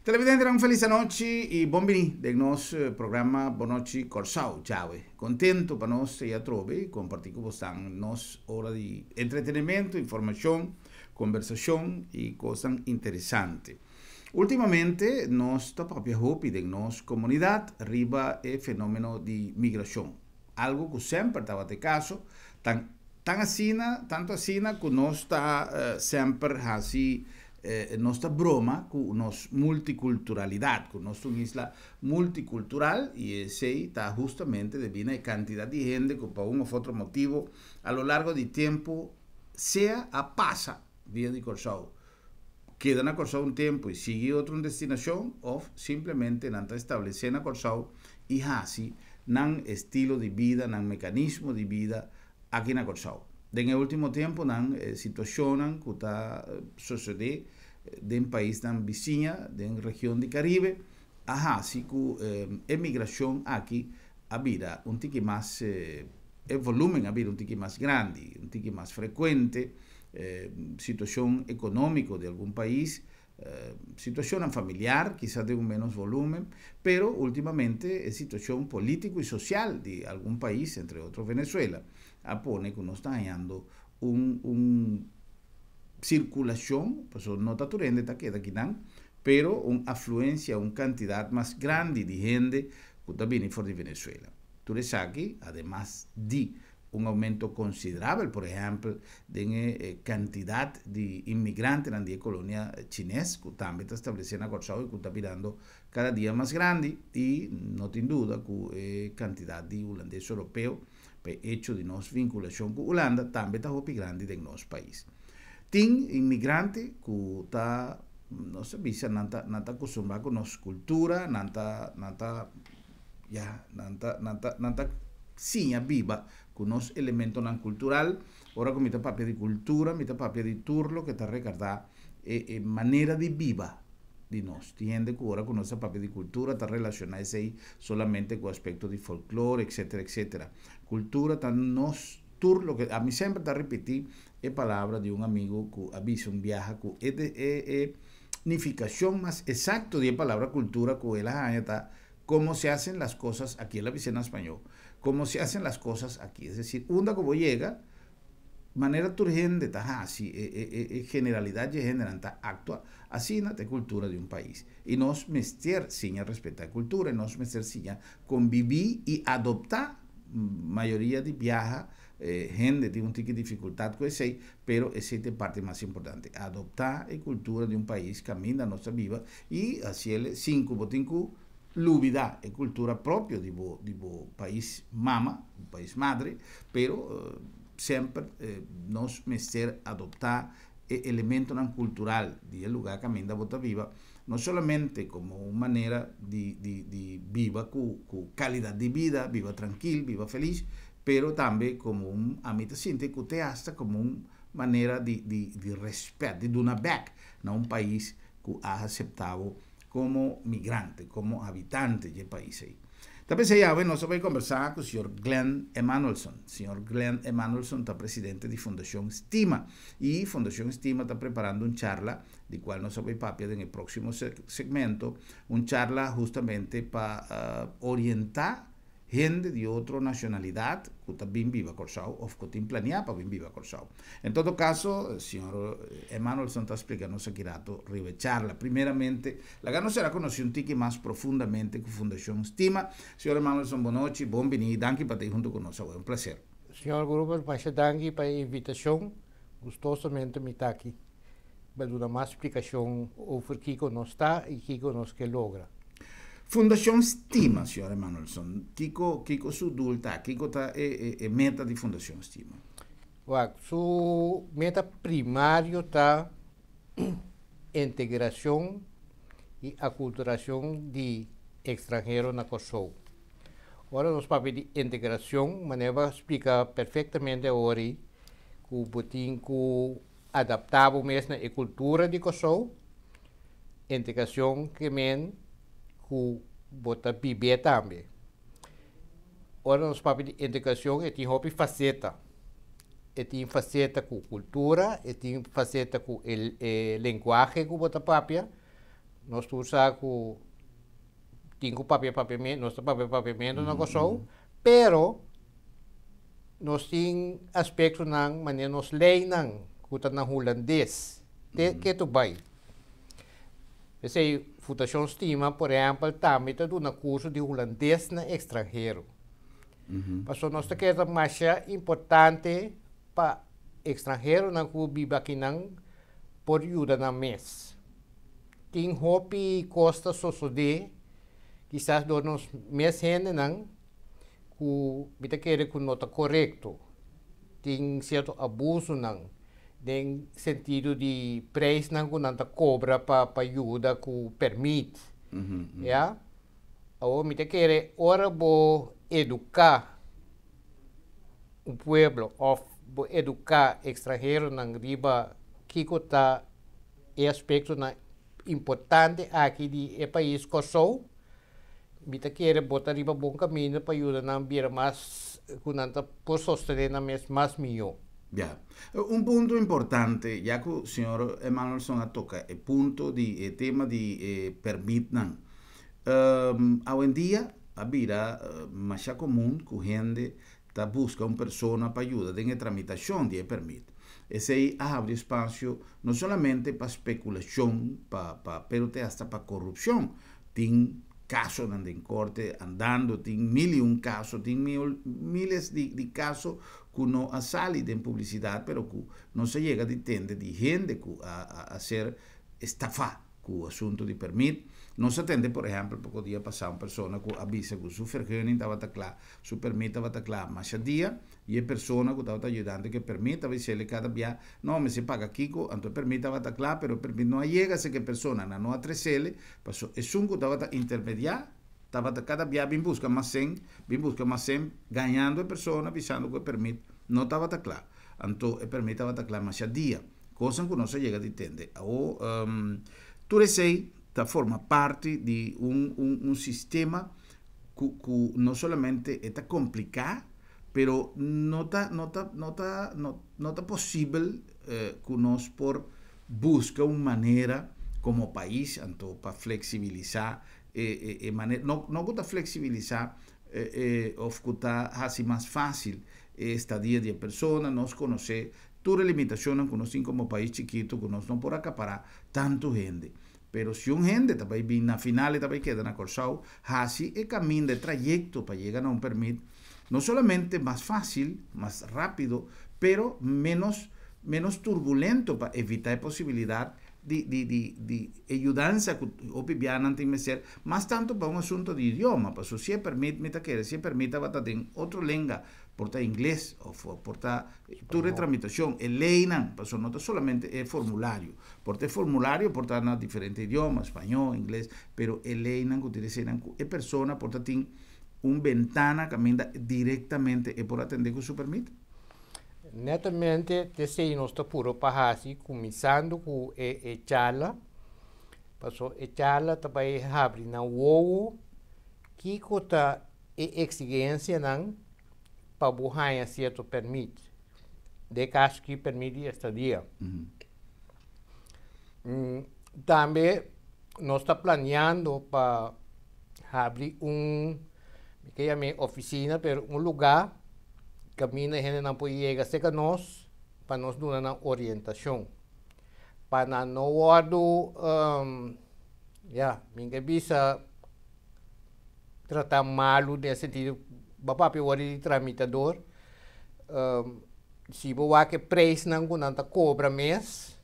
Televidentenan, un felis anochi i bon bini den nos programa Bon Nochi Kòrsou. Djawe, kontentu pa nos ei atrobe i kompartí ku bosnan nos ora di entretenimento, informashon, kombersashon i kosnan interesante. Últimamente nos ta papia hopi den nos komunidat riba e fenómeno di migrashon, algu ku semper tabata e kaso, tan tan asina, tantu asina ku nos ta semper hasi Nos ta broma ku nos multikulturalidat, ku nos ta un isla multikultural i esei ta hustamente debí na e kantidat di hende ku pa un òf otro motibu a lo largo di tempu sea a pasa via di Kòrsou, keda na Kòrsou un tempu i sigui otro un destinashon òf simplemente nan ta establesé na Kòrsou i hasi nan estilo di bida, nan mekanismo di bida Aki na Kòrsou. Den e último tempunan e situashonnan ku ta sosodé den paisnan bisiña den region di Karibe a hasi ku e migrashon aki a bira un tiki mas, e volúmen a bira un tiki mas grandi, un tiki mas frekuente. Situashon ekonómiko di algun pais, Situacionnan familiar, kisas den un menos volumen, pero ultimamente e situacion politico y social di algun pais, entre otro Venezuela, a pone cu nos ta hañando un un circulacion, pasobra no ta tur hende ta keda akinan, pero un afluencia, un cantidad mas grandi di hende cu ta bini for di Venezuela. Tur esaki, ademas di un aumento considerabel, por ehempel, den e cantidad di inmigrantenan di e colonia chines cu tambe ta establece na Corsou y cu ta birando cada dia mas grandi y no tin duda cu e cantidad di hulandes europeo pa e hecho di nos vinculacion cu Hulanda tambe ta hopi grandi den nos pais. Tin inmigrante cu ta, nos ta bisa, nan ta nan ta acostumbra cu nos cultura, nan ta nan ta Ya, nan ta, nan ta, nan ta siña biba ku nos elementonan kultural. Ora ku mi ta papia di kultura, mi ta papia di tur loke ta rekardá e, e manera di biba di nos. Tin hende ku ora ku nos ta papia di kultura ta relashoná esei solamente ku aspekto di folklor, etsetera, etsetera. Kultura ta nos tur loke, ami semper ta ripití e palabra di un amigu ku a bisa un biaha ku e, e, e nifikashon mas esakto di e palabra kultura ku el a haña ta Como se hacen las cosas aquí, el a bisa na spañó, como se hacen las cosas aquí, es decir, unda cu bo yega, manera tur hende ta haci, e, e, e, e generalidad dje hendenan ta actua, asina ta e cultura di un pais. Y nos mester siña respeta e cultura, y nos mester siña convivi y adopta, mayoria di biaha hende tin un tiki dificultad cu esey, pero esey ta e parti mas importante, adopta e cultura di un pais caminda nos ta biba y haciele sin cu bo tin cu lubida e cultura propio di bo di bo pais mama, bo pais madre, pero semper nos mester adopta e elementonan cultural di e lugar caminda bo ta biba, no solamente como un manera di di di biba cu cu calidad di bida, biba trankil, biba feliz, pero tambe como un, ami ta sinti cu te hasta como un manera di di di respet, di duna bek na un pais cu a acepta bo como migrante, como habitante dje pais ey. Ta p'esey awe nos a bay combersa cu señor Glenn Emanuelson. Señor Glenn Emanuelson ta presidente di Fundacion Stima y Fundacion Stima ta preparando un charla di cual nos a bay papia den e proximo segmento, un charla hustamente pa orienta hende di otro nacionalidad cu ta bin biba Corsou of cu tin planea pa bin biba Corsou. En todo caso, señor Emanuelson ta splica nos aki rato riba e charla. Primeramente, laga nos sera conoci un tiki mas profundamente cu Fundacion Stima. Señor Emanuelson, bon nochi, bon bini y danki pa ta hunto cu nos awe. Un placer. Señor Gruber, masha danki pa e invitacion. Gustosamente mi ta aki pa duna mas splicacion over kico nos ta y kico nos ke logra. Fundacion Stima, señor Emanuelson, kico kico su doel ta? Kico ta e e meta di Fundacion Stima? Wak, su meta primario ta integracion y aculturacion di extranhero na Corsou. Ora nos papia di integracion, manera bo a splica perfectamente awor ei, cu bo tin cu adapta bo mes na e cultura di Corsou, integracion ke men cu bo ta bib'é tambe. Ora nos papia di integracion e tin hopi faceta. E tin faceta cu cultura, e tin faceta cu e lenguahe cu bo ta papia. Nos tur sa ku tin ku papia papiamentu, nos ta papia papiamentu na Kòrsou, pero nos tin aspektonan manera nos leinan ku ta na hulandes te ke tur bai. P'esei Fundashon Stima por ehèmpel tambe ta duna kurso di hulandes na ekstranhero. Pasobra nos ta kere ta masha importante pa ekstranheronan ku biba akinan por yuda nan mes. Tin hopi kos ta sosodé kisas dor nos mes hendenan ku mi ta kere ku no ta korekto. Tin sierto abusonan den sentido di prijsnan ku nan ta kobra pa pa yuda ku pèrmit. Ya. Awor mi ta kere ora bo eduká un pueblo òf bo eduká ekstranheronan riba kiko ta e aspektonan importante aki di e pais Kòrsou, mi ta kere bo ta riba bon kaminda pa yuda nan bira mas ku nan ta por sostené nan mes mas mihó. Ya. Un punto importante, ya ku señor Emanuelson a toka e punto di e tema di e pèrmitnan. Awendia a bira masha komun ku hende ta buska un persona pa yuda den e tramitashon di e pèrmit. Esei a habri espasio no solamente pa spekulashon, pa pa pero te asta pa korupshon. Tin kasonan den korte andando, tin mil i un kaso, tin mil miles di di kaso ku no a sali den publisidat pero ku nos a yega di tende di hende ku a a a ser estafá ku asuntu di pèrmit. Nos a tende por ehèmpel poko dia pasá un persona ku a bisa ku su vergunning tabata kla, su pèrmit tabata kla masha dia i e persona ku tabata ayudando ku e pèrmit tabata bis'el kada bia, no, mester paga kiko, anto e pèrmit tabata kla pero e pèrmit no a yega si ku e persona nan no a tres'el, paso esun ku tabata intermediá tabata kada bia bin buska mas sèn, bin buska mas sèn, gañando e persona bisando ku e pèrmit no tabata kla. Anto e pèrmit tabata kla masha dia. Kosnan ku nos a yega di tende. Awor, tur esei ta forma parti di un un un sistema ku ku no solamente e ta kompliká, pero no ta no ta no ta no no ta posibel ku nos por buska un manera komo pais anto pa fleksibilisá e e e manera no no ku ta fleksibilisá e e òf ku ta hasi mas fásil e estadia di e persona. Nos konosé Tur e limitashonnan ku nos tin komo pais chikitu ku nos no por akapará tantu hende. Pero si un hende ta bai bin na final e ta bai keda na Kòrsou, hasi e kaminda, e trayekto pa yega na un pèrmit no solamente mas fásil, mas rápido, pero ménos ménos turbulento pa evitá e posibilidat di di di di e yudansa ku hopi bianan tin mester, mas tantu pa un asuntu di idioma, pasobra si e pèrmit mi ta kere si e pèrmit tabata den otro lenga, por ta ingles of por ta tur e tramitashon, e leinan, pasobra no ta solamente e formulario, por ta e formulario por ta na diferente idioma, spañó, ingles, pero e leinan ku tin eseinan ku e persona por ta tin un bentana kaminda direktamente e por atendé ku su permit. Netamente t'esei nos ta puru pa hasi kuminsando ku e e charla, pasobra e charla ta bai habri nan wowo kiko ta e eksigensianan pa bo haña sierto pèrmit, den e kaso aki pèrmit di estadia. Tambe nos ta planiando pa habri un, mi ke yam'é ofisina, pero un lugá kaminda hendenan por yega serka nos pa nos duna nan orientashon, pa nan no wòrdu, ya, mi ke bisa tratá malu den sentido bo papia wòrdu di tramitador si bo wak e preisnan ku nan ta kobra mes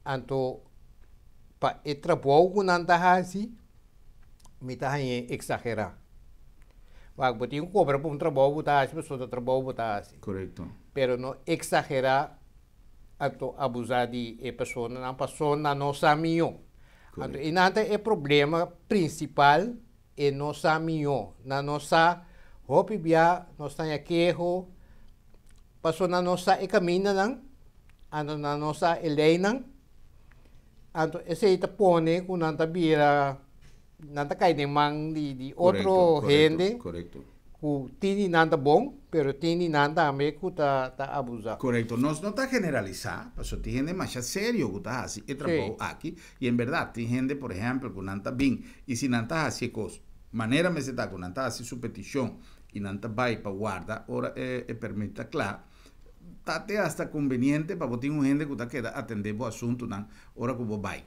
anto pa e trabou ku nan ta hasi mi ta hañ'é eksagerá wak bo tin ku kobra pa un trabou bo ta hasi pasobra ta trabou bo ta hasi pero no eksagerá anto abusá di e personanan pasobra nan no sa mihó. Anto e nan ta e problema prinsipal, e no sa mihó. Nan no sa, hopi bia nos ta haña keho pasobra nan no sa e kamindanan, anto nan no sa e leinan, anto esei ta pone ku nan ta bira, nan ta kai den man di otro hende. Ku tin di nan ta bon, pero tin di nan tambe ku ta ta abusá. Korekto. Nos no ta generalisá, pasobra tin hende masha serio ku ta hasi e trabou aki, i en bèrdat tin hende, por ehèmpel, ku nan ta bin i si nan ta hasi e kos manera mester ta, ku nan ta hasi su petishon i nan ta bai pa warda ora e e pèrmit ta kla, ta te asta konbeniente pa bo tin un hende ku ta keda atendé bo asuntunan ora ku bo bai.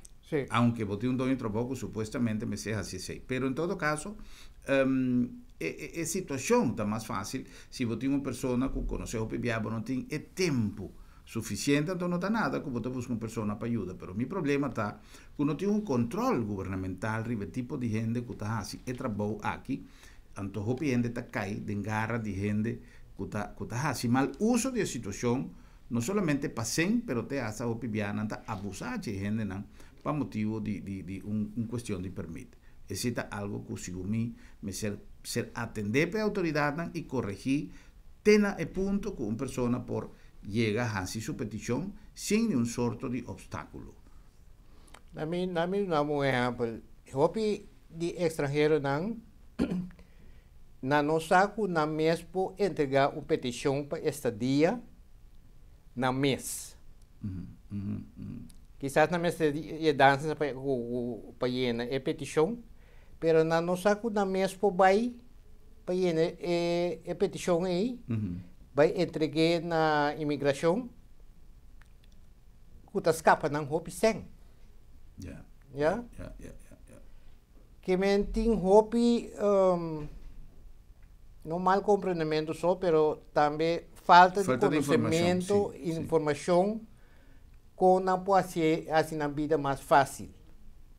Aunke bo tin un doño trabou ku supuestamente mester hasi esei. Pero en todo kaso, e e situashon ta mas fásil si bo tin un persona ku konosé hopi bia, bo no tin e tempu sufisiente, anto no ta nada ku bo ta buska un persona pa yuda. Pero mi problema ta ku no tin un kòntròl gubernamental riba e tipo di hende ku ta hasi e trabou aki, anto hopi hende ta kai den gara di hende ku ta ku ta hasi mal uso di e situashon, no solamente pa sen, pero te hasta hopi bia nan ta abusá dje hendenan pa motibu di di di un un kuestion di permit. Esei ta algu ku sigun mi mester ser atendé pa e outoridatnan i koregí te na e punto ku un persona por yega hasi su petishon sin niun sorto di opstákulo. Na mi na mi duna bo un ehèmpel, hopi di ekstranheronan nan no sa ku nan mes por entregá un petishon pa estadia nan mes. Kisas nan mester yedansa pa pa yena e petishon, pero nan no sa ku nan mes por bai pa yena e e petishon ei, bai entreg'é na imigrashon ku ta skapa nan hopi sèn. Ya. Ya? Ya, ya, ya, ya. Ke men tin hopi no mal komprendementu so, pero tambe falta di Falta di informashon, konosementu, si, si. informashon kon nan por hasié, hasi nan bida mas fásil.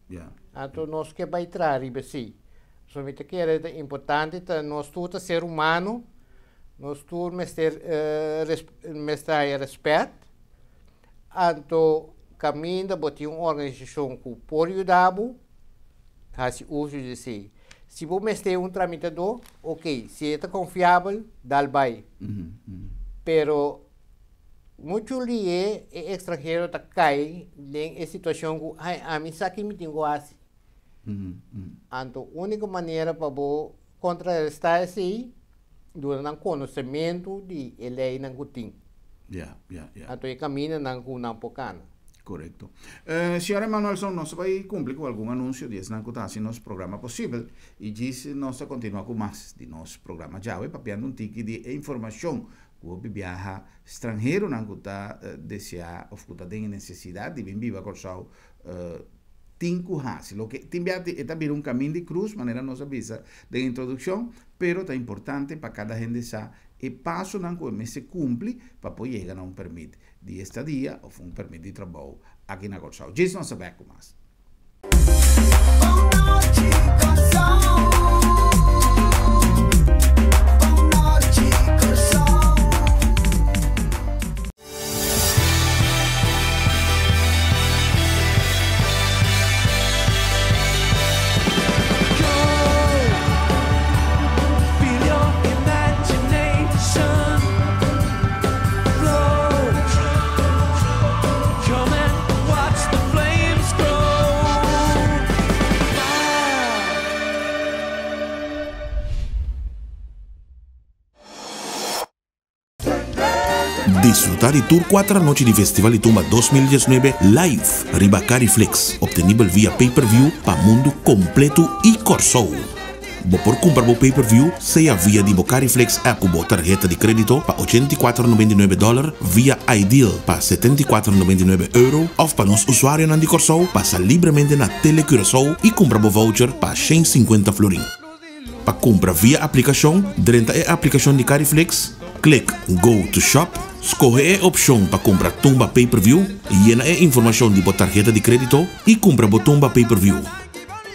Ya. Anto nos ke bai traha riba esei. So mi ta kere ta importante ta nos tur ta ser humano, nos tur mester mester haya rèspèt. Anto kaminda bo tin un organisashon ku por yuda bo, hasi uso di esei. Si bo mester un tramitadó, ok, si e ta konfiabel, dal bai. Pero muchu lié e ekstranhero ta kai den e situashon ku, ai, ami sa ki mi tin ku hasi. Anto úniko manera pa bo kontrarestá esei, duna nan konosementu di e leinan ku tin. Ya, ya, ya. Anto e kamindanan ku nan por kana. Korekto. Señor Emanuelson, nos ta bai kumpli ku algun anunsio di esnan ku ta hasi nos programa posibel i djis nos ta kontinuá ku mas di nos programa djawe papiando un tiki di e informashon ku hopi biaha stranheronan ku ta deseá òf ku ta den e nesesidat di bin biba Kòrsou tin ku hasi. Loke tin bia e ta bira un kamin di krus manera nos a bisa den introdukshon, pero ta importante pa kada hende sa e pasonan ku e mester kumpli pa por yega na un permit di estadia òf un permit di trabou aki na Kòrsou. Djis nos ta bèk ku mas. Disfruta di tur cuater anochi di Festival di Tumba 2019 live riba Cariflix, obtenibel via pay-per-view pa mundu completo y Corsou. Bo por cumpra bo pay-per-view sea via di bo Cariflix app cu bo tarheta di credito pa 84,99 dollar, via iDeal pa 74,99 euro of pa nos usuarionan di Corsou pasa libremente na Tele Curaçao y cumpra bo voucher pa 150 florin. Pa kumpra via aplikashon, drenta e aplikashon di Cariflix, klik Go to Shop, skohe e opshon pa kumpra Tumba Pay Per View, yena e informashon di bo tarheta di krédito i kumpra bo Tumba Pay Per View.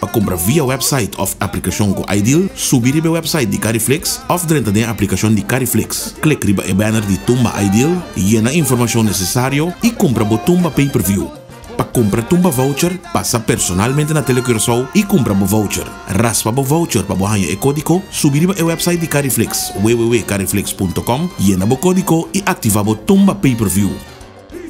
Pa kumpra via wèpsait òf aplikashon ku iDeal, subi riba e wèpsait di Cariflix òf drenta den e aplikashon di Cariflix, klik riba e banner di Tumba iDeal, yena informashon nesesario i kumpra bo Tumba Pay Per View. Pa kumpra tumba voucher, pasa personalmente na Tele Curaçao i kumpra bo voucher. Raspa bo voucher pa bo haña e kódiko, subi riba e wèpsait di Cariflix, www.cariflix.com, yena bo kódiko i aktivá bo tumba pay per view.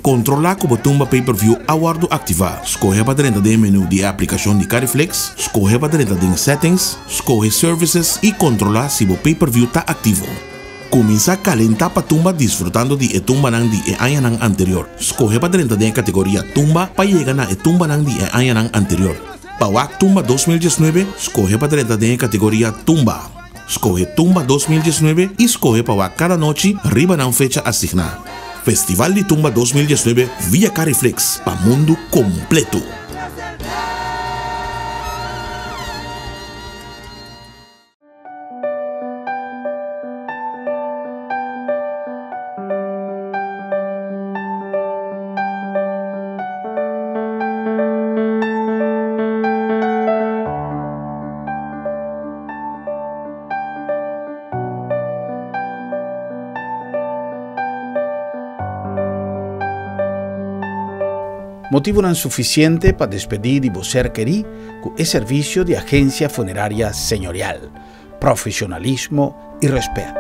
Kontrolá ku bo Tumba Pay-Per-View a wòrdu aktivá. Skohe pa drenta den e menú di e aplikashon di Cariflix, skohe pa drenta den Settings, skohe Services i kontrolá si bo Pay-Per-View ta aktivo. Kuminsá kalentá pa tumba disfrutando di e tumbanan di e añanan anterior. Skohe pa drenta den e kategoria Tumba pa yega na e tumbanan di e añanan anterior. Pa wak Tumba 2019, skohe pa drenta den e kategoria Tumba. Skohe Tumba 2019 i skohe pa wak kada nochi riba nan fecha asigná. Festival di Tumba 2019 via Cariflix pa mundu kompletu! Motivonan sufisiente pa despedí di bo ser kerí ku e servisio di Agensia Funeraria Señorial, profesionalismo i rèspèt.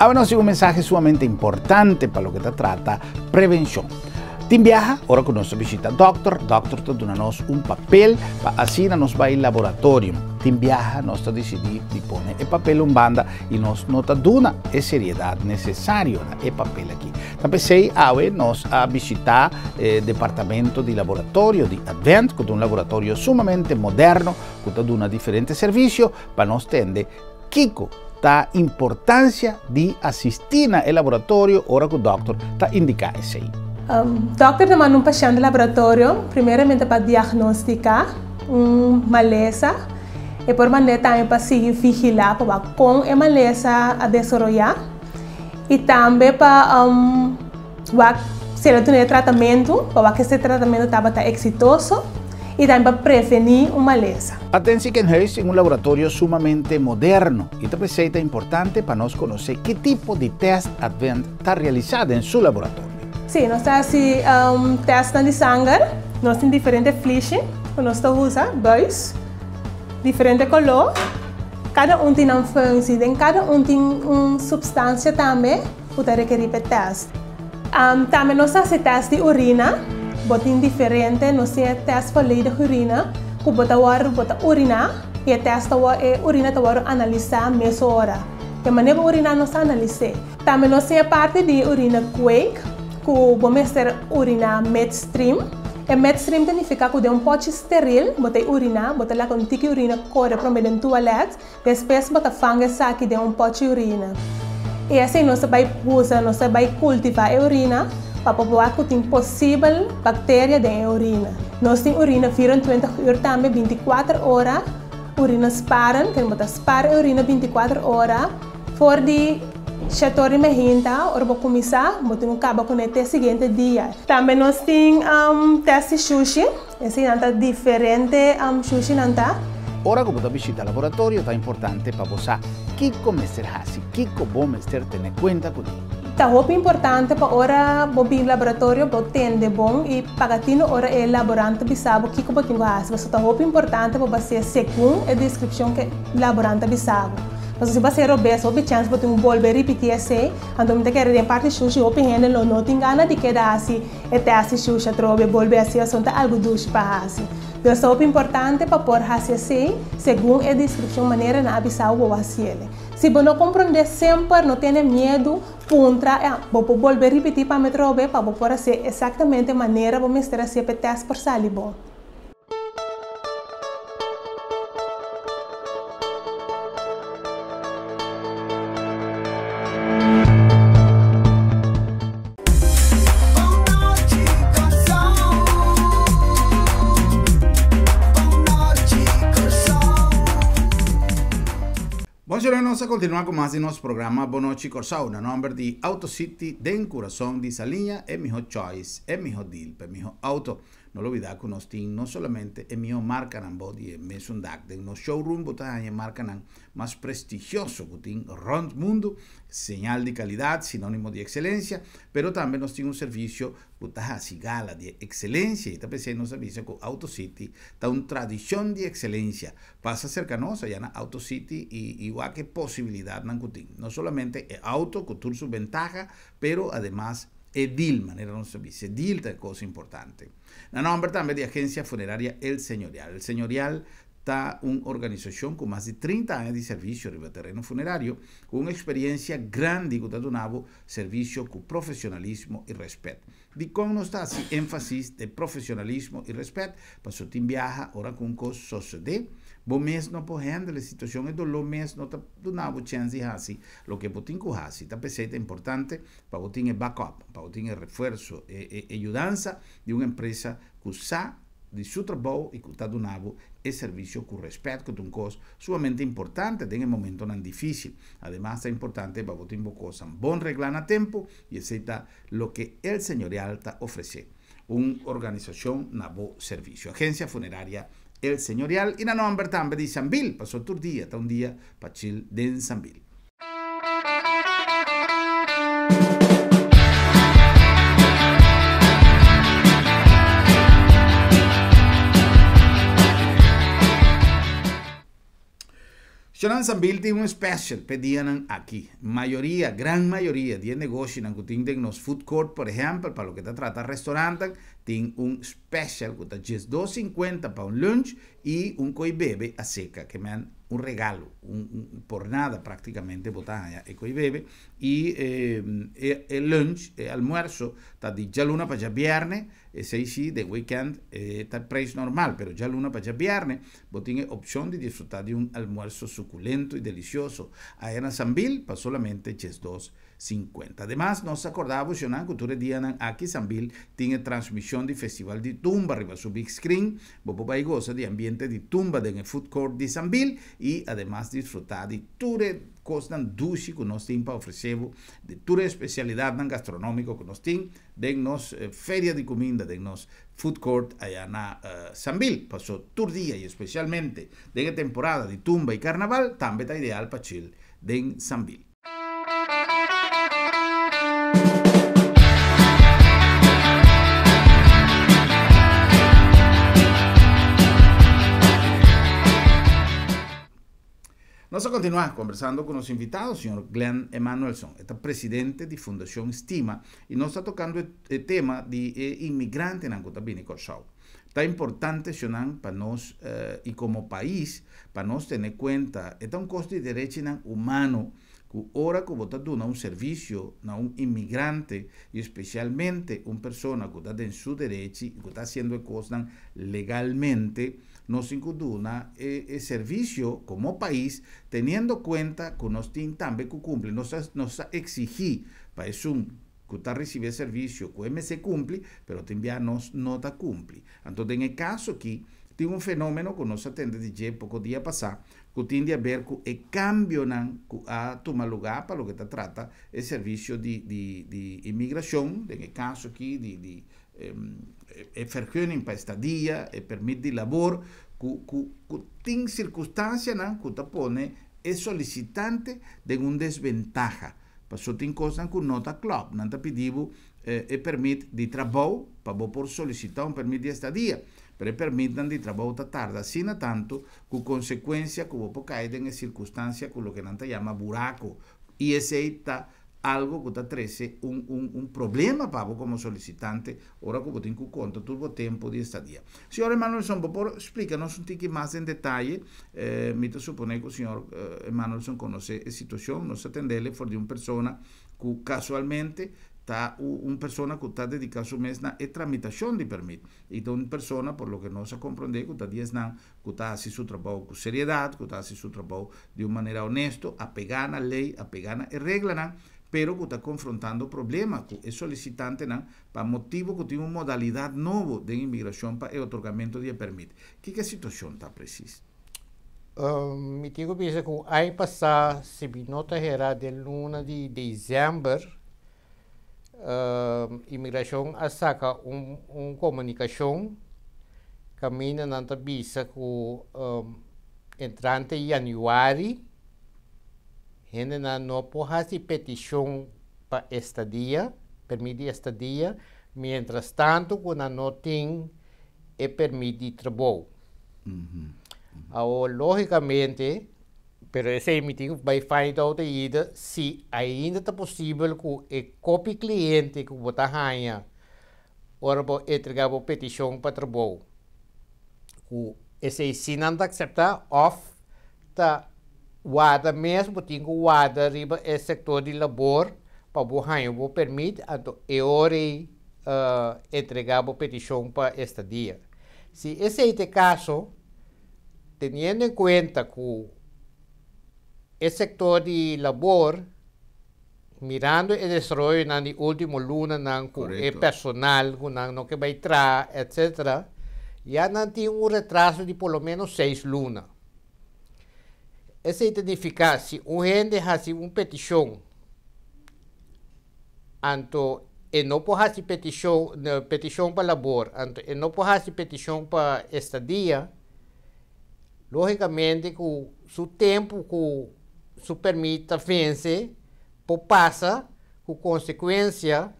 Awe nos tin un mensahe sumamente importante pa loke ta trata prevencion. Tin biaha, ora ku nos ta bishita dòkter, dòkter ta duna nos un papel pa asina nos bai laboratorio. Tin biaha nos ta disidí di pone e papel un banda i nos no ta duna e seriedat nesesario na e papel aki. Ta p'esei awe nos a bishitá e departamento di laboratorio di Advent, ku ta un laboratorio sumamente moderno ku ta duna diferente servisio pa nos tende kiko ta importansia di asistí na e laboratorio ora ku dòkter ta indiká esei. Dòkter ta manda un pashènt laboratorio primeramente pa diagnostiká un malesa. E por mand'é tambe pa sigui vigilá pa wak kon e malesa a desaroyá i tambe pa wak si el a duna e tratamentu pa wak si e tratamentu tabata eksitoso i tambe pa prevení un malesa. Aten Ziekenhuis tin un laboratorio sumamente moderno i ta p'esei ta importante pa nos konosé ki tipo di tèst Advent ta realisá den su laboratorio. Sí, nos ta hasi tèstnan di sanger. Nos tin diferente flishi ku nos ta usa, buis. Diferente koló, kada un tin nan funsi, den kada un tin un supstansia tambe ku ta rekerí pa e tèst. Tambe nos ta hasi tèst di urina, bo tin diferente, nos tin e tèst volledig urina ku bo ta wòrdu, bo ta uriná i e tèst ta wòrdu, e urina ta wòrdu analisá mesora. E manera bo uriná nos ta analis'é. Tambe nos tin e parti di urina kweek ku bo mester uriná midstream. E midstream ta nifiká ku den un pòchi steril bo ta e uriná, bo ta laga un tiki urina kore promé den tualèt, despues bo ta fanga esaki den un pòchi urina. I asei nos ta bai usa, nos ta bai kultivá e urina pa por wak ku tin posibel bakteria den e urina. Nos tin urina 24 ür tambe, 24 ora, urina sparen, ken bo ta spar e urina 24 ora. For di shetor di mehinta, ora bo kuminsá, bo tin ku kaba kuné te siguiente dia. Tambe nos tin tèst di shushi, esei nan ta diferente shushinan ta. Ora ku bo ta bishita laboratorio ta importante pa bo sa kiko mester hasi, kiko bo mester tene kuenta kuné. Ta hopi importante pa ora bo bin laboratorio bo tende bon i paga tino ora e laborant ta bisa bo kiko bo tin ku hasi. Pasobra ta hopi importante pa bo hasié segun e deskripshon ku e laborant ta bisa bo. Pasobra si bo hasié robes hopi chèns bo tin ku bolbe ripití esei. Anto mi ta kere den parti shushi hopi hende lo no tin gana di keda hasi e tèst di shushi atrobe bolbe hasi pasobra ta algu dushi pa hasi. Pues ta hopi importante pa por hasi esei segun e deskripshon manera nan a bisa bo bo hasiele. Si bo no komprondé semper no tene miedu puntra e bo por bolbe ripití pa mi atrobe pa bo por hasié eksaktamente manera bo mester hasié pa e tèst por sali bon. Bon señora nos a continua cu mas di nos programa Bon Nochi Corsou na nomber di Auto City den curason di Saliña e miho choice e miho deal pa e miho auto. No lubidá ku nos tin no solamente e mihó markanan bou di e mesun dak. Den nos showroom bo ta haña e markanan mas prestigioso ku tin rònt mundu, señal di kalidat, sinónimo di ekselensia, pero tambe nos tin un servisio ku ta hasi gala di e ekselensia i ta p'esei nos a bisa ku Auto City ta un tradishon di ekselensia. Pasa serka nos ayá na Auto City i i wak e posibilidatnan ku tin. No solamente e auto ku tur su bentaha, pero ademas e deal, manera nos ta bisa, e deal ta e kos importante. Na nòmber tambe di Agencia Funeraria El Señorial. El Señorial ta un organisashon ku mas di 30 aña di servisio riba tereno funerario, ku un eksperiencia grandi ku ta duna bo servisio ku profesionalismo i rèspèt. Dikon nos ta hasi énfasis den profesionalismo i rèspèt? Pasobra tin biaha ora ku un kos sosodé, bo mes no por hèndel e situashon, e doló mes no ta duna bo chèns di hasi loke bo tin ku hasi. Ta p'esei ta importante pa bo tin e backup, pa bo tin e refuerso, e e yudansa di un empresa ku sa di su trabou i ku ta duna bo e servisio ku rèspèt ku ta un kos sumamente importante den e momentonan difísil. Ademas ta importante pa bo tin bo kosnan bon reglá na tempu i esei ta loke El Señorial ta ofresé, un organisashon na bo servisio. Agencia Funeraria El Señorial i na nòmber tambe di Sambil, pasobra tur dia ta un dia pa chil den Sambil. Shonan Sambil tin un special p'e dianan aki. Mayoria, gran mayoria di e negoshinan ku tin den nos food court, por ehèmpel, pa loke ta trata restaurantnan, tin un special ku ta 12,50 pa un lunch i un koi bebe a seka, ke men un regalo, un un por nada práktikamente bo ta haña e koi bebe i e e lunch, e almuerso ta di djaluna pa djabièrnè, esei si den weekend e ta preis normal, pero djaluna pa djabièrnè bo tin e opshon di disfrutá di un almuerso sukulento i delisioso aya na Sambil pa solamente 12,50. Ademas nos ta kòrda bo shonnan ku tur e dianan aki Sambil tin e transmishon di Festival di Tumba riba su big screen. Bo por bai gosa di ambiente di tumba den e food court di Sambil i ademas disfrutá di tur e kosnan dushi ku nos tin pa ofresé bo, di tur e espesialidatnan gastronómiko ku nos tin den nos feria di kuminda den nos food court aya na Sambil. Paso tur dia i espesialmente den e temporada di tumba i karnaval tambe ta ideal pa chill den Sambil. Nos a kontinuá kombersando ku nos invitado, señor Glenn Emanuelson. E ta presidente di Fundashon Stima i nos ta tokando e tema di e inmigrantenan ku ta bini Kòrsou. Ta importante shonnan pa nos i komo pais pa nos tene kuenta e ta un kos di derechinan humano ku ora ku bo ta duna un servisio na un inmigrante i espesialmente un persona ku ta den su derechi i ku ta hasiendo e kosnan legalmente nos tin ku duna e e servisio komo pais teniendo kuenta ku nos tin tambe ku kumpli nos ta nos ta eksigí pa esun ku ta risibí e servisio ku e mester kumpli, pero tin bia nos no ta kumpli. Anto den e kaso aki tin un fenómeno ku nos a tende di dje poko dia pasá ku tin di aber ku e kambionan ku a tuma lugá pa loke ta trata e servisio di di di imigrashon, den e kaso aki di di e vergunning pa estadia, e permit di labor, ku ku ku tin sirkunstansianan ku ta pone e solisitante den un desbentaha. Paso tin kosnan ku no ta klòp. Nan ta pidi bo e permit di trabou pa bo por solisitá un permit di estadia. Pero e permitnan di trabou ta tarda asina tantu ku konsekuensia ku bo por kai den e sirkunstansia ku loke nan ta yama burako. I esei ta algu ku ta trese un un un problema pa bo komo solisitante ora ku bo tin ku konta tur bo tempu di estadia. Señor Emanuelson, bo por splika nos un tiki mas den detaye? Mi ta suponé ku señor Emanuelson konosé e situashon. Nos a tendele for di un persona ku kasualmente ta un persona ku ta dediká su mes na e tramitashon di permit. I ta un persona, por loke nos a komprondé, ku ta di esnan ku ta hasi su trabou ku seriedat, ku ta hasi su trabou di un manera honesto, apegá na lei, apegá na e reglanan, pero ku ta konfrontando problema ku e solisitantenan pa motibu ku tin un modalidat nobo den imigrashon pa e otorgamentu di e permit. Kiko e situashon ta presis? Mi tin ku bisa ku aña pasá, si mi no ta hera, den luna di desèmber, Imigrashon a saka un komunikashon kaminda nan ta bisa ku entrante yanüari hendenan no por hasi petishon pa estadia, pèrmit di estadia, miéntras tantu ku nan no tin e pèrmit di trabou. Awor lógikamente, pero esei mi tin ku bai find out ainda si ainda ta posibel ku e kopi kliente ku bo ta haña ora bo entregá bo petishon pa trabou, ku esei si nan ta akseptá òf ta warda mes bo tin ku warda riba e sektor di labor pa bo haña bo pèrmit, anto e ora ei entregá bo petishon pa estadia. Si esei ta e kaso, teniendo en kuenta ku e sektor di labor, mirando e desaroyonan di último lunanan ku e personal ku nan no ke bai traha, etcetera, ya nan tin un retraso di por lo ménos seis luna. Esei ta nifiká si un hende hasi un petishon, anto e no por hasi petishon, petishon pa labor, anto e no por hasi petishon pa estadia, lógikamente ku su tempu ku su pèrmit ta vense por pasa ku konsekuensia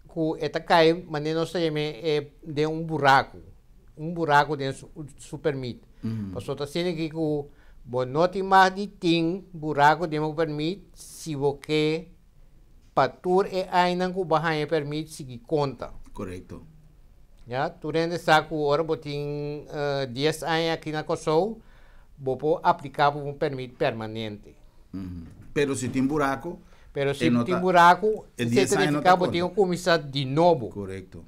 ku e ta kai manera nos ta yam'é e den un buraku, un buraku den su pèrmit. Pasobra ta asina aki ku bo no tin mag di tin buraku den bo pèrmit si bo ke pa tur e ainan ku bo a haña pèrmit sigui konta. Korekto. Ya, tur hende sa ku ora bo tin dies aña aki na Kòrsou, bo por apliká pa un pèrmit permanente. Pero si tin buraku, Pero si tin buraku, esei ta nifiká bo tin ku kuminsá di nobo. Korekto.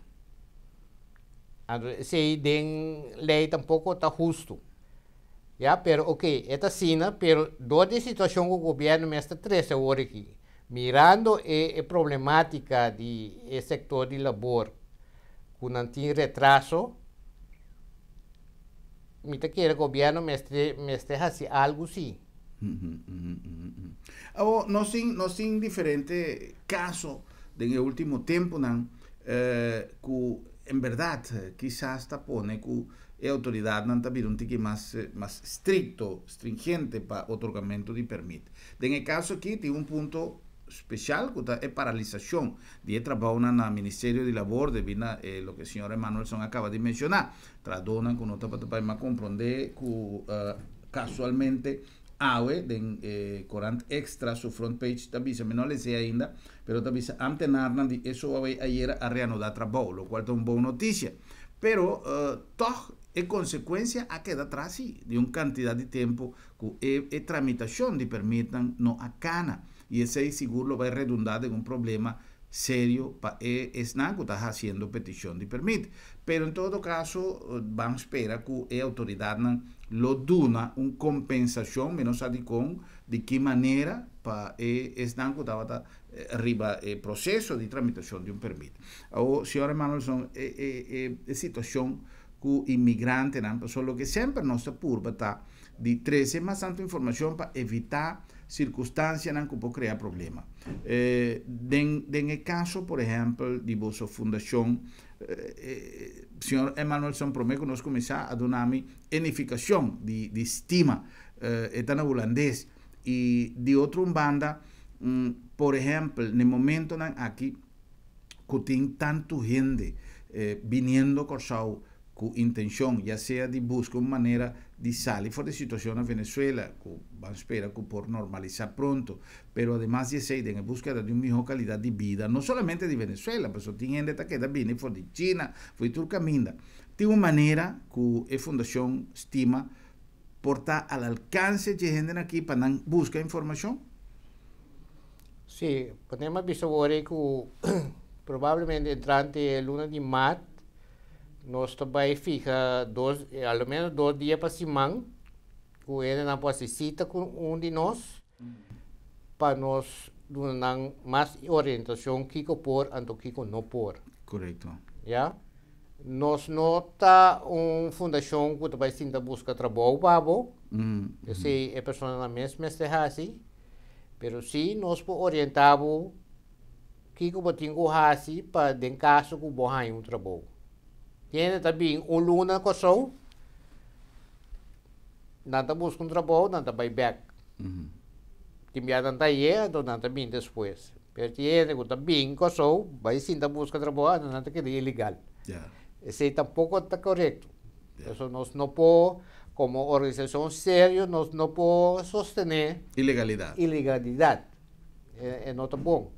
Anto esei den lei tampoko ta hustu. Ya, pero oke, e ta asina, pero dor di e situashon ku gobièrnu mes ta trese awor aki, mirando e e problemátika di e sektor di labor ku nan tin retraso, mi ta kere gobièrnu mester mester hasi algu si. Awor, nos tin nos tin diferente kaso den e último tempunan ku en bèrdat kisas ta pone ku e outoridatnan ta bira un tiki mas mas strikto, stringente pa otorgamentu di pèrmit. Den e kaso aki tin un punto spesial ku ta e paralisashon di e trabounan na Ministerio di Labor debí na e loke señor Emanuelson a kaba di menshoná. Trahadónan ku no tabata bai mas komprondé ku kasualmente awe den e korant Extra su front page ta bisa, mi no a les'é ainda, pero ta bisa ámtenarnan di e SOAW ayera a reanudá trabou, lokual ta un bon notisia. Pero tòg e konsekuensia a keda tras sí di un kantidat di tempu ku e e tramitashon di pèrmitnan no a kana i esei sigur lo bai redundá den un problema serio pa e esnan ku ta hasiendo petishon di pèrmit. Pero en todo kaso ban spera ku e outoridatnan lo duna un kompensashon, mi no sa dikon, di ki manera pa e esnan ku tabata riba e proseso di tramitashon di un pèrmit. Awor, señor Emanuelson, e e e e situashon ku inmigrantenan, pasobra loke semper nos ta purba ta di trese mas tantu informashon pa evitá sirkunstansianan ku por krea problema. Den den e kaso, por ehèmpel, di boso fundashon, señor Emanuelson promé ku nos kuminsá a duna mi e nifikashon di di stima, e ta na hulandes, i di otro un banda, por ehèmpel, na e momentonan aki ku tin tantu hende biniendo Kòrsou ku intenshon ya sea di buska un manera di sali for di situashon na Venezuela, ku ban spera ku por normalisá pronto, pero ademas di esei den e búskeda di un mihó kalidat di bida, no solamente di Venezuela, pasobra tin hende ta keda bini for di China, for di tur kaminda. Tin un manera ku e fundashon stima por ta al alkanse dje hendenan aki pa nan buska informashon? Sí, ponemos a bisa awor ei ku probablemente entrante e luna di mart nos ta bai fiha dos, a lo menos dos dia pa siman ku hendenan por hasi sita ku un di nos pa nos duna nan mas orientashon kiko por anto kiko no por. Korekto. Ya. Nos no ta un fundashon ku ta bai sinta buska trabou pa bo, esei e personanan mes mester hasi, pero sí nos por orientá bo. Kiko bo tin ku hasi pa den kaso ku bo haña un trabou. Hende ta bin un luna Kòrsou, nan ta buska un trabou, nan ta bai bèk. Tin bia nan ta hañ'é, anto nan ta bin despues. Pero tin hende ku ta bin Kòrsou, bai sinta buska trabou, anto nan ta keda ilegal. Esei tampoko ta korekto. Pasobra nos no por, komo organisashon serio, nos no por sostené Ilegalidat. ilegalidat. E no ta bon.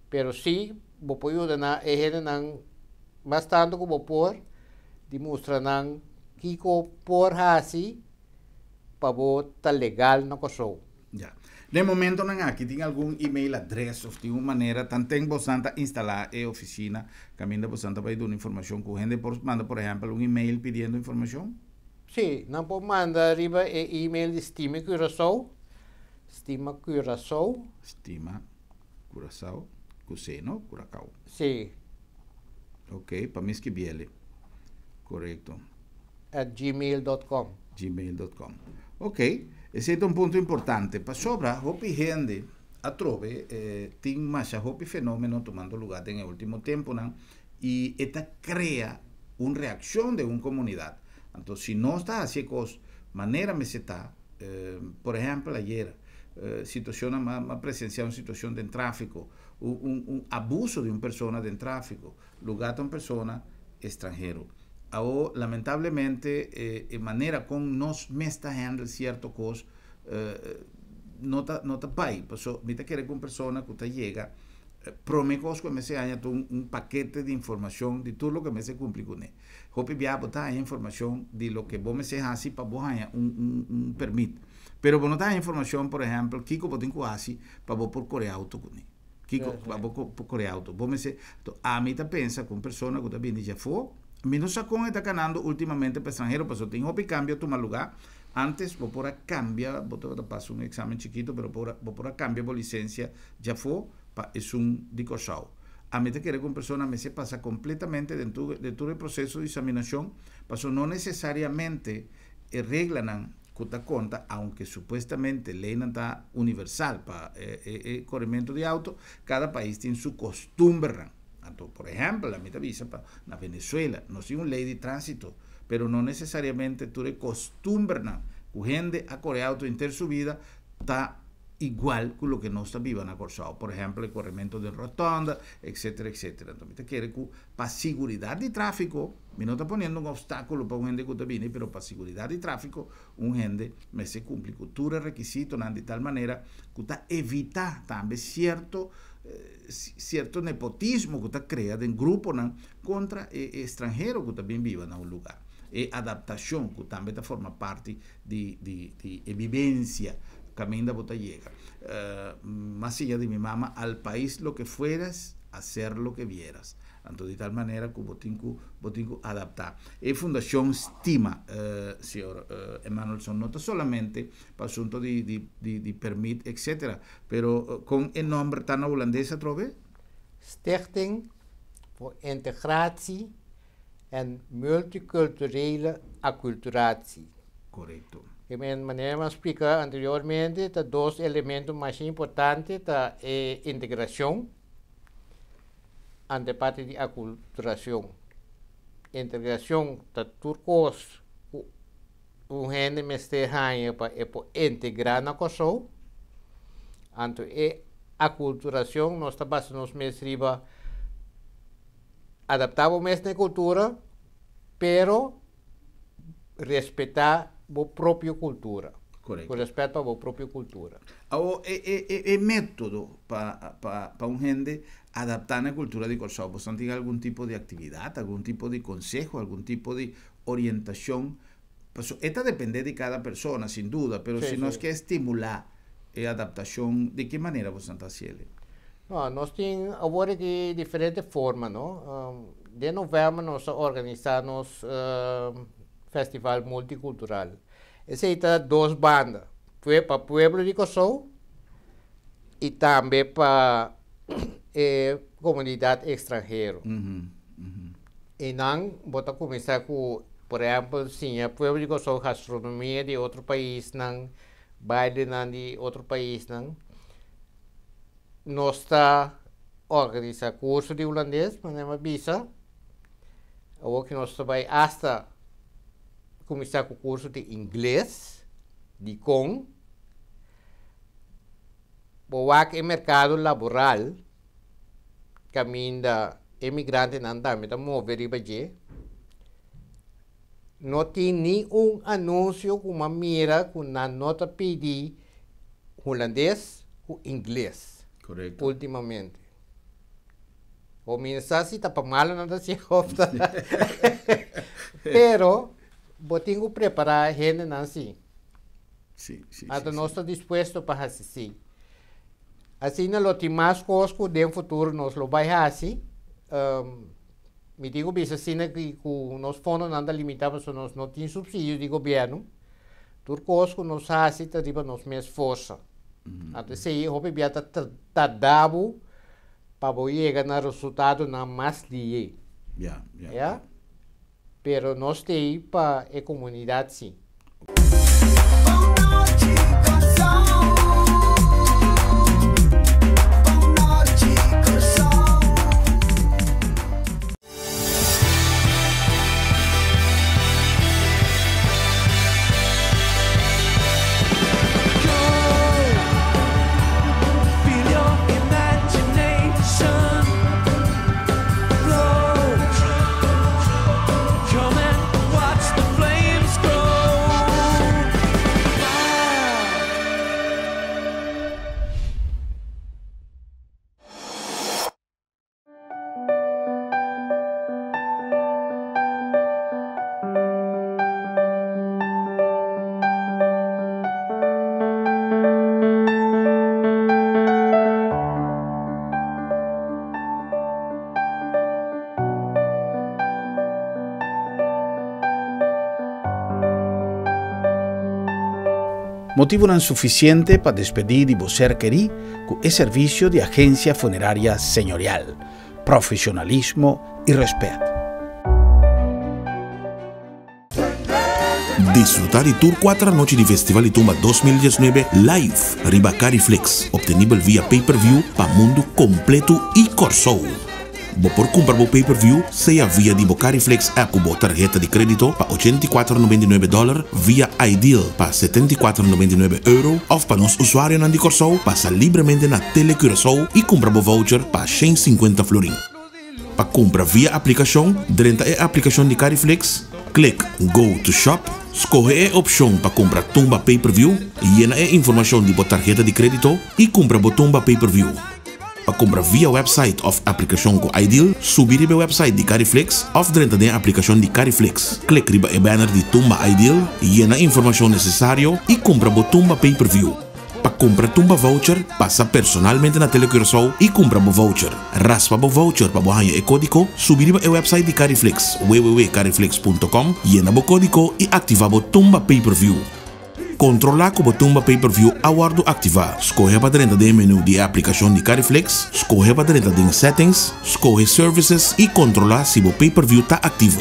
Pero sí bo por yuda nan e hendenan mas tantu ku bo por di mustra nan kiko por hasi pa bo ta legal na Kòrsou. Ya. Den momentonan aki tin algun email adres of tin un manera tanten bosan ta instalá e ofisina kaminda bosan ta bai duna informashon ku hende por manda por ehèmpel un email pidiendo informashon? Sí, nan por manda riba e email di Stima Curaçao, Stima Curaçao. Stima Curaçao, ku C no? Curacao. Sí. Ok, pa mi skibiele. Korekto. @gmail.com. Gmail.com. Ok, esei ta un punto importante pasobra hopi hende atrobe tin masha hopi fenomeno tumando luga den e ultimo temponan i e ta krea un reakshon den un komunidat. Anto si nos ta hasi e kos manera mester ta, por ehèmpel ayer situashonnan m'a presensiá un situashon den tráfiko, un un abuso di un persona den tráfiko, lugá ta un persona estranhero. Awo lamentablemente e manera kon nos mes ta handle sierto kos no ta no ta bai paso mi ta kere ku un persona ku ta yega prome kos ku e mester haña ta un pakete di informashon di tur loke mester kumpli kuné. Hopi bia bo ta haña informashon di loke bo mester hasi pa bo haña un un un permit pero bo no ta haña informashon por ehèmpel kiko bo tin ku hasi pa bo por kore outo kuné. Kiko pa bo por kore outo. Bo mester, to ami ta pensa ku un persona ku ta bini djafó, mi no sa kon e ta kanando ultimamente pa estranhero pasobra tin hopi kambio a tuma lugá. Antes bo por a kambia, bo tabata pasa un eksamen chikito pero por bo por a kambia bo lisensia djafó pa esun di Kòrsou. Ami ta kere ku un persona mester pasa kompletamente den tur den tur e proseso di saminashon pasobra no nesesariamente e reglanan ku ta konta aunke supuestamente leynan ta universal pa e korementu di outo, kada pais tin su kostumbernan. Anto, por ehèmpel, ami ta bisa pa na Venezuela nos tin un ley di tránsito, pero no nesesariamente tur e kostumbernan ku hende a kore outo henter su bida ta igual ku loke nos ta biba na Kòrsou. Por ehèmpel, e korementu den rotònda, etcetera, etcetera. Anto mi ta kere ku pa siguridat di tráfiko, Mi no ta poniendo un obstáculo pa un hende cu ta bini, pero pa siguridad di trafico un hende mester cumpli cu tur e requisitonan di tal manera cu ta evita tambe cierto cierto nepotismo cu ta crea den gruponan contra e extranhero cu ta bin biba na un lugar. E adaptacion cu tambe ta forma parti di di di e vivencia caminda bo ta yega. Mas siña di mi mama, al pais lo que fueras, hacer lo que vieras. Anto di tal manera ku bo tin ku bo tin ku adaptá. E fundashon stima señor Emanuelson no ta solamente pa asunto di di di di permit etcetera, pero kon e nòmber ta na hulandes atrobe? Stichting voor Integratie en Multiculturele Acculturatie. Korekto. Ke men manera mi a splika anteriormente ta dos elemento masha importante ta e integrashon ante parti di akulturashon. Integrashon ta tur kos ku un hende mester haña pa e por integrá na Kòrsou. Anto e akulturashon nos ta basa nos mes riba adaptá bo mes na e kultura, pero respetá bo propio kultura. Korekto. Ku rèspèt pa bo propio kultura. Awor, e e e e método pa pa pa un hende adaptá na e kultura di Kòrsou, boso tin algun tipo di aktividat, algun tipo di konseho, algun tipo di orientashon? Pasobra e ta dependé di kada persona, sin duda, pero si nos ke stimulá e adaptashon, di ki manera boso ta hasiel? No, nos tin awor aki diferente forma, no. Den novèmber nos a organisá nos festival multikultural. Esei ta dos banda, pa pueblo di Kòrsou i tambe pa e komunidat ekstranhero. Einan bo ta kuminsá ku, por ehèmpel, siña pueblo di Kòrsou gastronomia di otro paisnan, bailenan di otro paisnan. Nos ta. organisá kurso di hulandes, manera mi a bisa. Awor ku nos ta bai asta kuminsá ku kurso di ingles, dikon? Bo wak e merkado laboral kaminda e migrantenan tambe ta move riba dje. No tin ni un anunsio ku m'a mira ku nan no ta pidi hulandes ku ingles ultimamente. Bo mi no sa si ta pa malo nan ta hasi of ta pero bo tin ku prepara hendenan si. Anto nos ta dispuesto pa hasi si. Asina lo tin mas kos ku den futuro nos lo bai hasi. Mi tin ku bisa asina ki ku nos fondonan ta limitá pasobra nos no tin supsidio di gobièrnu. Tur kos ku nos hasi ta riba nos mes forsa. Anto esei hopi bia ta tarda bo pa bo yega na resultadonan mas lié. Ya. Pero nos t'ei pa e komunidat si. Motibunan sufisiente pa despedí di bo ser kerí ku e servisio di Agencia Funeraria Señorial, profesionalismo y respet. Disfruta di tur cuater anochi di Festival di Tumba 2019 live riba Cariflix, obtenibel via pay-per-view pa mundu completo y Corsou. Bo por cumpra bo pay-per-view sea via di bo Cariflix app cu bo tarheta di credito pa 84,99 dollar, via iDeal pa 74,99 euro of pa nos usuarionan di Corsou pasa libremente na Tele Curaçao y cumpra bo voucher pa 150 florin. Pa kumpra via aplikashon, drenta e aplikashon di Cariflix, klik Go to Shop, skohe e opshon pa kumpra tumba pay per view, yena e informashon di bo tarheta di krédito i kumpra bo tumba pay per view. Pa kumpra via wèpsait òf aplikashon ku iDeal, subi riba e wèpsait di Cariflix òf drenta den e aplikashon di Cariflix, klik riba e banner di tumba iDeal, yena informashon nesesario i kumpra bo tumba pay per view. Pa kumpra tumba voucher, pasa personalmente na Tele Curaçao i kumpra bo voucher. Raspa bo voucher pa bo haña e kódiko, subi riba e wèpsait di Cariflix, www.cariflix.com, yena bo kódiko i aktivá bo tumba pay-per-view. Kontrolá ku bo tumba pay-per-view a wòrdu aktivá. Skohe pa drenta den e menú di e aplikashon di Cariflix, skohe pa drenta den Settings, skohe Services i kontrolá si bo pay-per-view ta aktivo.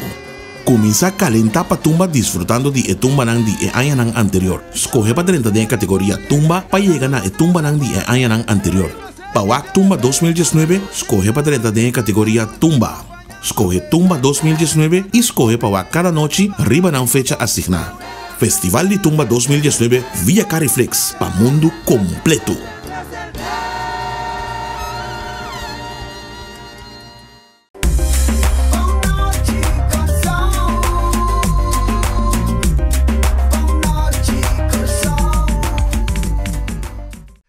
Kuminsá kalentá pa tumba disfrutando di e tumbanan di e añanan anterior. Skohe pa drenta den e kategoria Tumba pa yega na e tumbanan di e añanan anterior. Pa wak Tumba 2019, skohe pa drenta den e kategoria Tumba. Skohe Tumba 2019 i skohe pa wak kada nochi riba nan fecha asigná. Festival di Tumba 2019 via Cariflix pa mundu kompletu!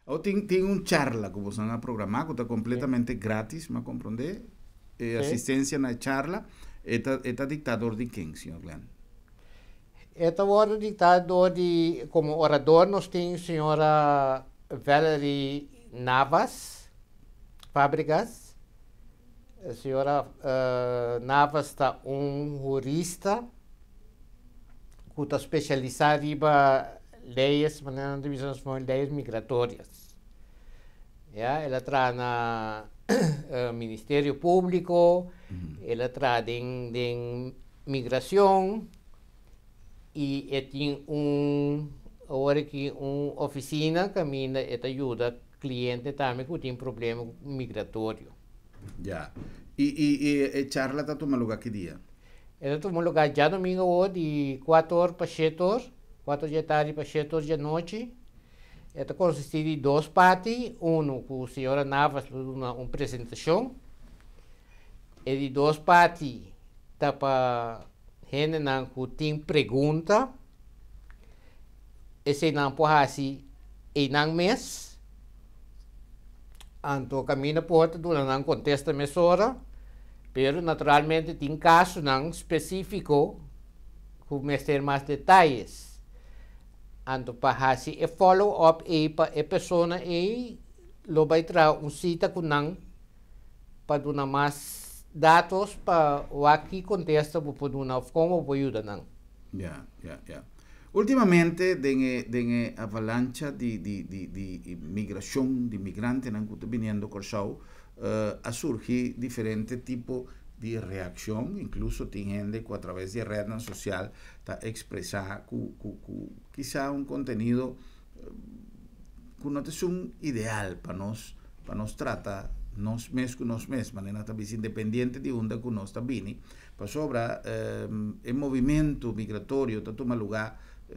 Awor tin tin un charla ku boso a programá ku ta kompletamente gratis, mi a komprondé. E asistensia na e charla e ta e ta diktá dor di ken, señor Glenn? E ta wòrdu diktá dor di, komo orador nos tin señora Valerie Navas Fabregas. Señora Navas ta un hurista ku ta spesialisá riba leyes, manera nan ta bisa na spañol, leyes migratorias. Ya, el a traha na Ministerio Públiko, el a traha den den migracion i e tin un awor aki un ofisina kaminda e ta yuda kliente tambe ku tin problema migratorio. Ya. I i i e charla ta tuma lugá ki dia? E ta tuma lugá djadomingo awor di kuater or pa shete or, kuater dje tardi pa shete or dje nochi. E ta konsistí di dos parti, unu ku señora Navas lo duna un presentashon. E di dos parti ta pa hendenan ku tin pregunta. Eseinan por hasi einan mes. Anto kaminda por ta duna nan kontesta mesora, pero naturalmente tin kasonan spesífiko ku mester mas detayes. Anto pa hasi e follow up ei pa e persona ei lo bai traha un sita ku nan pa duna mas datos pa wak ki kontesta bo por duna òf kon bo por yuda nan. Ya, ya, ya. Ultimamente den e den e avalancha di di di di migrashon di migrantenan ku ta biniendo Kòrsou a surgi diferente tipo di reakshon, inkluso tin hende ku atraves di e retnan sosial ta ekspresá ku ku ku kisa un kontenido ku no ta esun ideal pa nos pa nos trata nos mes ku nos mes, manera nan ta bisa independiente di unda ku nos ta bini, pasobra e movimentu migratorio ta tuma lugá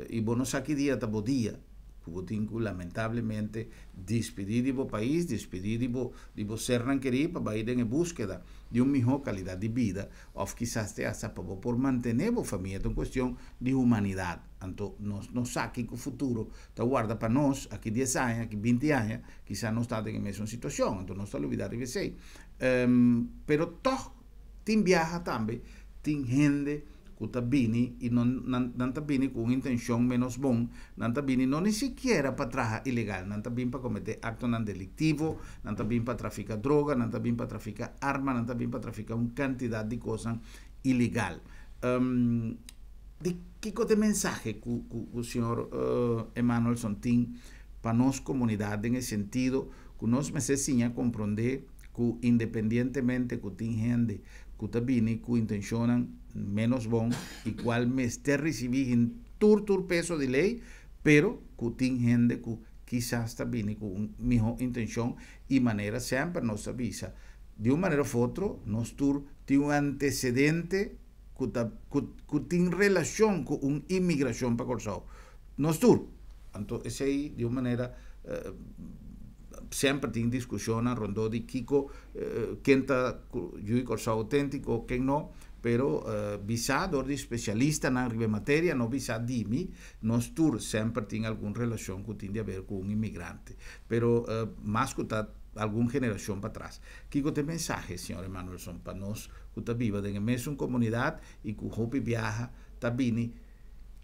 i bo no sa ki dia ta bo dia ku bo tin ku lamentablemente dispidí di bo pais, dispidí di bo di bo sernan kerí pa bai den e búskeda di un mihó kalidat di bida òf kisas te asta pa bo por mantené bo famia. Ta un kuestion di humanidat. Anto nos no sa kiko futuro ta warda pa nos aki dies aña, aki binti aña, kisas nos ta den e mesun situashon, anto nos ta lubida riba esei. Pero tòg tin biaha tambe tin hende ku ta bini i no nan nan ta bini ku un intenshon ménos bon, nan ta bini no ni sikiera pa traha ilegal, nan ta bin pa kometé aktonan deliktivo, nan ta bin pa trafika droga, nan ta bin pa trafika arma, nan ta bin pa trafika un kantidat di kosnan ilegal. Di kiko ta e mensahe ku ku señor Emanuelson tin pa nos komunidat den e sentido ku nos mester siña komprondé ku independientemente ku tin hende ku ta bini ku intenshonnan ménos bon i kual mester risibí hin tur tur peso di lei, pero ku tin hende ku kisas ta bini ku un mihó intenshon i manera semper nos ta bisa di un manera òf otro nos tur tin un antesedente ku ta ku ku tin relashon ku un imigrashon pa Kòrsou. Nos tur. Anto esei di un manera semper tin diskushonnan rondó di kiko ken ta yu di Kòrsou outéntiko ken no, pero bisá dor di spesialistanan riba e materia, no bisá di mi, nos tur semper tin algun relashon ku tin di haber ku un imigrante. Pero mas ku ta algun generashon patras. Kiko ta e mensahe, señor Emanuelson, pa nos ku ta biba den e mesun komunidat i ku hopi biaha ta bini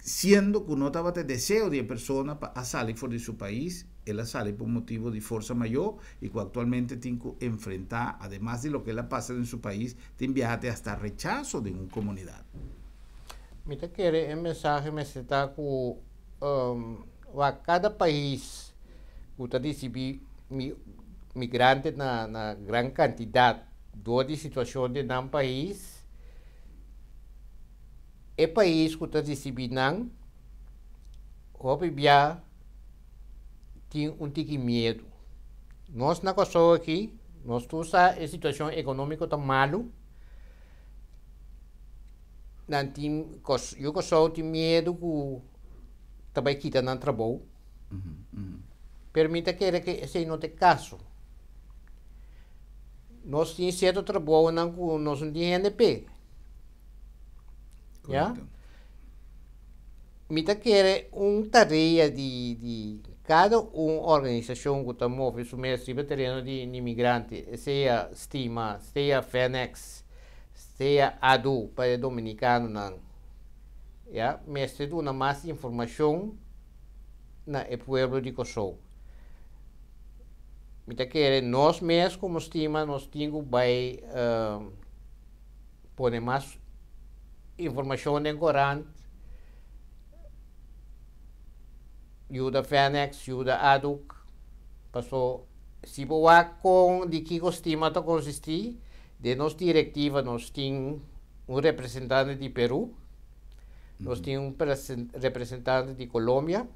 siendo ku no tabata e deseo di e persona pa a sali for di su pais, el a sali pa un motibu di forsa mayó i ku aktualmente tin ku enfrentá, ademas di loke el a pasa den su pais, tin biaha te hasta rechaso den un komunidat? Mi ta kere e mensahe mester ta ku wak kada pais ku ta risibí migrante na na gran kantidat dor di situashon den nan pais, e pais ku ta risibí nan hopi bia tin un tiki miedu. Nos na Kòrsou aki nos tur sa e situashon ekonómiko ta malu, nan tin yu Kòrsou tin miedu ku ta bai kita nan trabou. Pero mi ta kere ke esei no ta e kaso. Nos tin sierto trabounan ku nos no tin hende p'e. Ya? Mi ta kere un tarea di di kada un organisashon ku ta move su mes riba tereno di inmigrante, sea Stima, sea Fenex, sea adu pa e dominikanonan, ya, mester duna mas informashon na e pueblo di Kòrsou. Mi ta kere nos mes komo stima nos tin ku bai pone mas informashon den korant, yuda Fenex, yuda ADUC, paso si bo wak kon di kiko stima ta konsistí, den nos direktiva nos tin un representante di Peru, Nos tin un representante di Colombia,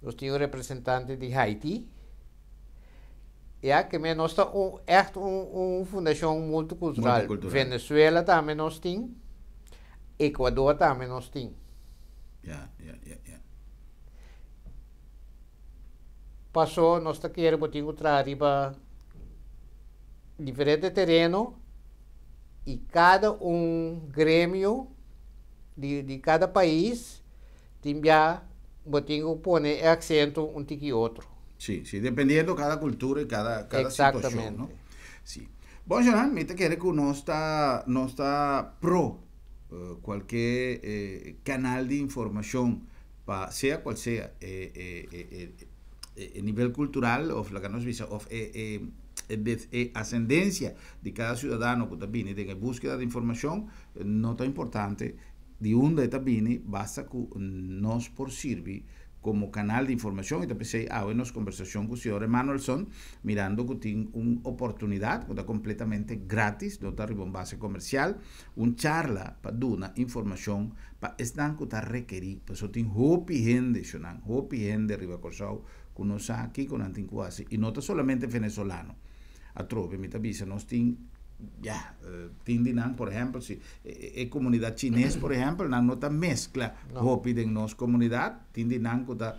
nos tin un representante di Haiti. Ya, ke men nos ta un ègt un un fundashon multikultural. Multikultural. Venezuela tambe nos tin, Ecuador tambe nos tin. Ya, ya, ya, ya. Pasó nos ta kere bo tin ku traha riba diferente tereno i kada un gremio di di kada pais tin bia bo tin ku pone e aksento un tiki otro. Sí, sí, dependiendo kada kultura i kada kada situashon, no? Eksaktamente. Sí. Bon, Jonan, mi ta kere ku nos ta nos ta pro kualke kanal di informashon pa sea kual sea e e e e nivel kultural òf laga nos bisa òf e e e asendensia di kada siudadano ku ta bini den e búskeda di informashon no ta importante di unda e ta bini basta ku nos por sirbi komo kanal di informashon i ta p'esei awe nos kombersashon ku señor Emanuelson mirando ku tin un oportunidat ku ta kompletamente gratis no ta riba un base komersial un charla pa duna informashon pa esnan ku ta rekerí pasobra tin hopi hende shonnan hopi hende riba Kòrsou ku no sa kiko nan tin ku hasi i no ta solamente venezolano atrobe mi ta bisa nos tin ya tin di nan por ehèmpel si e komunidat chines por ehèmpel nan no ta meskla hopi den nos komunidat tin di nan ku ta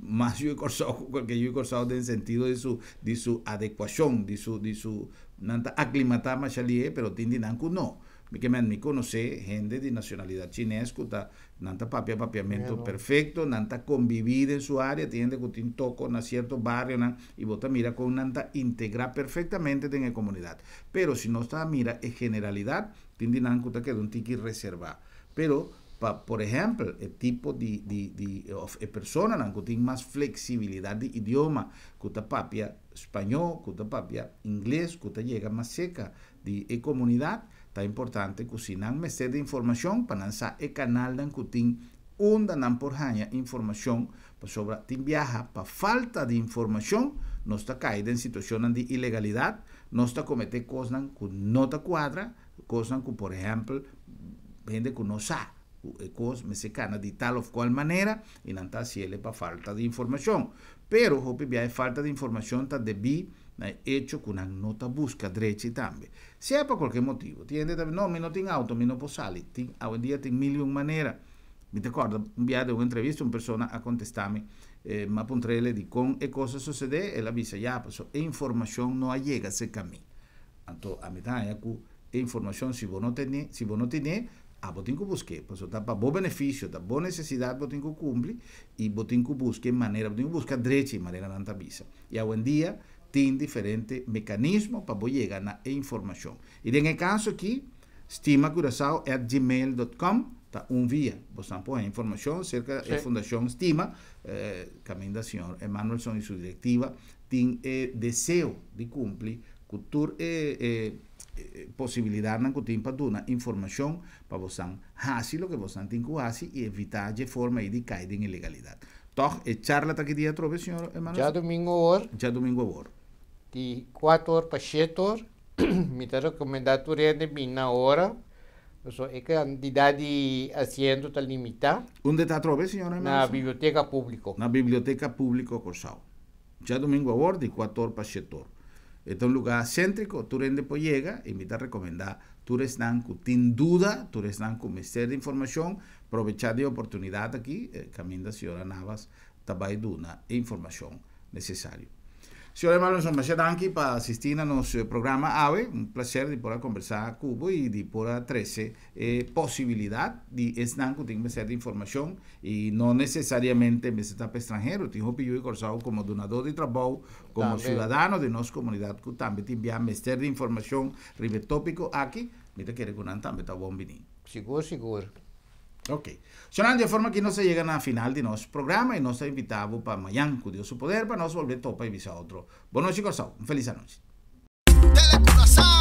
mas yu di Kòrsou ku kualke yu di Kòrsou den sentido di su di su adekuashon di su di su nan ta aklimatá masha lihe pero tin di nan ku no mi ke men mi konosé hende di nashonalidat chines ku ta Nan ta papia papiamentu perfecto, nan ta convivi den su area, tin hende cu tin toco na cierto barionan y bo ta mira con nan ta integra perfectamente den e comunidad. Pero si nos ta mira e generalidad, tin di nan cu ta keda un tiki reserva. Pero pa por ehempel e tipo di di di of e personanan cu tin mas flexibilidad di idioma, cu ta papia spaño, cu ta papia ingles, cu ta yega mas cerca di e comunidad, Ta importante ku si nan mester di informashon pa nan sa e kanalnan ku tin unda nan por haña informashon pasobra tin biaha pa falta di informashon nos ta kai den situashonnan di ilegalidat, nos ta kometé kosnan ku no ta kuadra, kosnan ku por ehèmpel hende ku no sa ku e kos mester kana di tal òf kual manera i nan ta hasiel pa falta di informashon. Pero hopi biaha e falta di informashon ta debí na e echo ku nan no ta buska drechi tambe. Sea pa cualkier motibo. Tin hende ta bisa, no, mi no tin auto, mi no por sali. Tin, awendia tin mil y un manera. Mi ta corda un bia den un entrevista un persona a contesta mi, mi a puntr'ele dicon e cos a sucede, el a bisa, ya, pasobra e informacion no a yega cerca mi. Anto ami ta haña cu e informacion si bo no tene, si bo no tene, abo tin cu busque, pasobra ta pa bo beneficio, ta bo necesidad bo tin cu cumpli y bo tin cu busca e manera, bo tin cu busca drechi, manera nan ta bisa. Y awendia Tin diferente mekanismo pa bo yega na e informashon. I den e kaso aki, stimacuracao at gmail dot com ta un via. Bosnan por haña informashon serka e Fundashon Stima, kaminda señor Emanuelson i su direktiva tin e deseo di kumpli ku tur e posibilidatnan ku tin pa duna informashon pa bosnan hasi loke bosnan tin ku hasi i evitá dje forma ei di kai den ilegalidat. Tòg e charla ta ki dia atrobe, señor Emanuelson? Djadumingu awor. Djadumingu awor. Di kuater or pa shete or. Mi ta rekomendá tur hende bini na ora, pasobra e kantidat di asiento ta limitá. Unda ta atrobe, señor Emanuelson? Na Biblioteka Públiko. Na Biblioteka Públiko Kòrsou. Djadumingu awor di kuater or pa shete or. E ta un lugá séntriko, tur hende por yega i mi ta rekomendá tur esnan ku tin duda, tur esnan ku mester di informashon, Probechá di e oportunidat aki, kaminda Señora Navas ta bai duna e informashon nesesario. Señor Emanuelson, masha danki pa asistí na nos programa awe. Un plaser di por a kombersá ku bo i di por a trese e posibilidat di esnan ku tin mester di informashon i no nesesariamente mester ta pa estranhero. Tin hopi yu di Kòrsou komo dunadó di trabou, komo siudadano di nos komunidat ku tambe tin bia mester di informashon riba e tópiko aki. Mi ta kere ku nan tambe ta bon bini. Sigur, sigur. Ok. Shonnan, di e forma aki nos a yega na final di nos programa i nos ta invitá bo pa mañan, ku Dios su poder, pa nos bolbe topa i bisa otro. Bon nochi Kòrsou. Un felis anochi. Tele Curaçao.